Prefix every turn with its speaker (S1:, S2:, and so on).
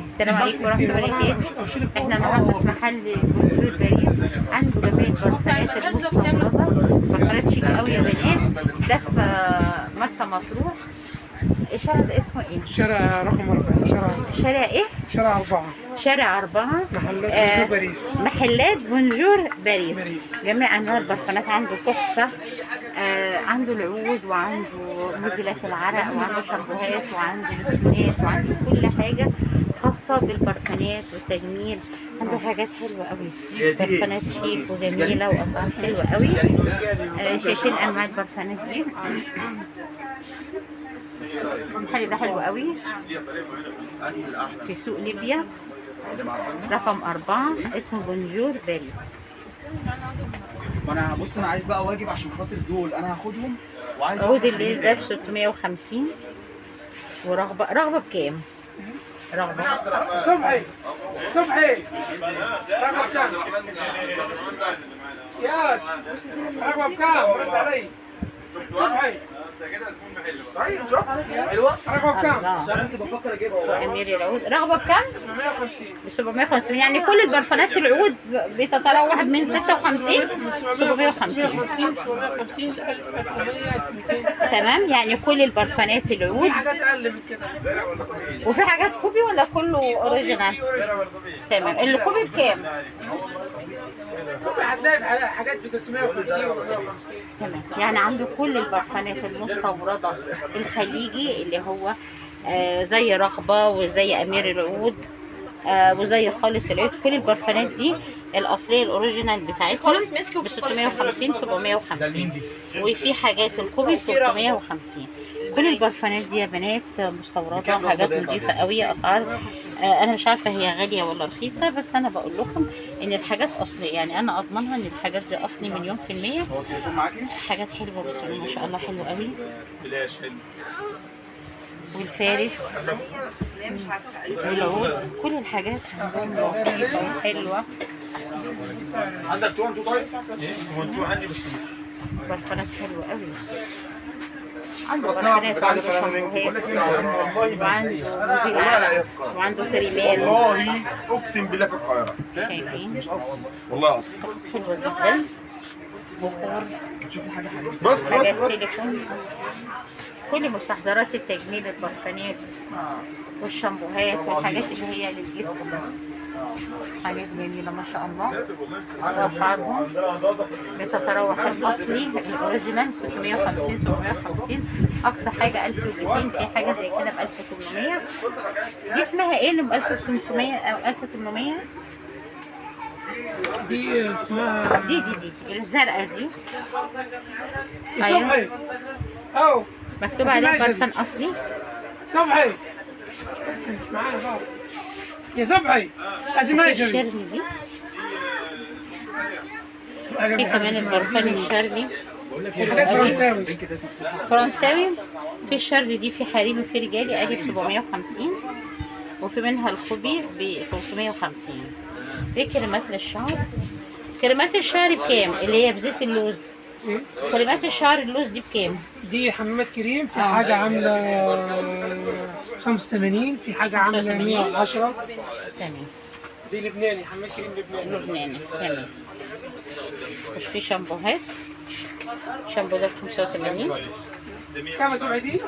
S1: السلام عليكم ورحمة الله وبركاته. احنا النهارده في محل بونجور باريس، عنده جميع البرفانات المستورده، برفانات شيك قوي يا بنات. ده في مرسى مطروح. الشارع ده اسمه ايه؟
S2: شارع رقم 4 شارع.
S1: شارع ايه؟
S2: شارع 4.
S1: شارع 4.
S2: محلات بونجور باريس.
S1: محلات بونجور باريس.
S2: باريس.
S1: جميع انواع البرفانات عنده تحفة. عنده العود وعنده مزيلات العرق وعنده شامبوهات وعنده لوشنات وعنده كل حاجة خاصة بالبرفانات والتجميل. عنده حاجات حلوة قوي، برفانات شيك وجميلة واسعار حلوة قوي. شايفين انواع البرفانات دي؟ المحل ده حلو قوي في سوق ليبيا رقم 4، اسمه بونجور باريس.
S3: ما انا بص، انا عايز بقى واجب عشان خاطر دول انا هاخدهم وعايز
S1: عود الليل ده ب 650. ورغبة، رغبة بكام؟ رغبة.
S2: صبحي صبحي، رقم كام؟ يا رقم بكام؟ رد علي صبحي.
S3: حلوة.
S2: رقم بكام؟
S1: الله.
S3: انا كنت بفكر اجيبها والله.
S1: أمير العود رغبة بكام؟
S2: 750.
S1: ب 750. يعني كل البرفانات العود بتتراوح من 56 750.
S2: 750 750 1000 1100 1200.
S1: تمام، يعني كل البرفانات العود.
S2: في حاجات اقل من كده.
S1: وفي حاجات copy ولا كله original؟
S2: في original.
S1: تمام، ال copy بكام؟
S2: copy هتلاقي في حاجات في 350 و 450.
S1: تمام، يعني عنده كل البرفانات المستوردة الخليجي اللي هو زي رغبة وزي أمير العود وزي خالص العود. كل البرفانات دي الأصلية ال original بتاعتهم
S4: خالص مسك
S1: ب 650 750، وفي حاجات ال copy ب 350. كل البرفانات دي يا بنات مستوردة، حاجات نضيفة قوي، أسعار أنا مش عارفة هي غالية ولا رخيصة، بس أنا بقول لكم إن الحاجات أصلية، يعني أنا أضمنها إن الحاجات دي أصلي مليون في المية.
S3: هو التليفون معاكي؟
S1: حاجات حلوة، بسم الله ما شاء الله، حلوة قوي.
S5: بلاش حلو.
S1: والفارس والعود، كل الحاجات عندهم لطيفة وحلوة.
S5: عندك two two؟ طيب هو two عندي بس.
S1: برفانات حلوة قوي عنده، برفانات، وعنده شامبوهات وعنده مزيل عرق وعنده كريمات.
S5: والله اقسم بالله في القاهرة.
S1: شايفين؟
S5: والله اصلا
S1: حلوة جدا، بخور.
S5: بص
S1: حاجات
S5: بص بص.
S1: سيليكون، كل مستحضرات التجميل، البرفانات والشامبوهات والحاجات اللي هي للجسم، حاجات جميلة ما شاء الله. وأسعارهم بتتراوح الأصلي ال original 650 750، أقصى حاجة 1200. في حاجة زي كده ب 1800. دي اسمها إيه اللي ب 1500 أو 1800؟
S2: دي اسمها
S1: دي الزرقاء دي.
S2: يا صبحي او
S1: مكتوب عليها برفان أصلي.
S2: صبحي معايا بقى يا صبحي لازم اجري.
S1: الشيرلي دي، في كمان البرفان الشيرلي.
S2: حاجات فرنساوي.
S1: فرنساوي. في الشرلي دي في حريمي وفي رجالي، ادي ب 750، وفي منها ال copy ب 350. في كريمات للشعر. كريمات الشعر بكام؟ اللي هي بزيت اللوز.
S2: إيه؟
S1: كريمات الشعر اللوز دي بكام؟
S2: دي حمامات كريم، في حاجة عاملة 85، في حاجة عاملة 110.
S1: تمام.
S2: دي لبناني، حمام كريم لبناني.
S1: لبناني، تمام. مش في شامبوهات؟ شامبو ده ب 85.
S2: كام يا سبعي دي؟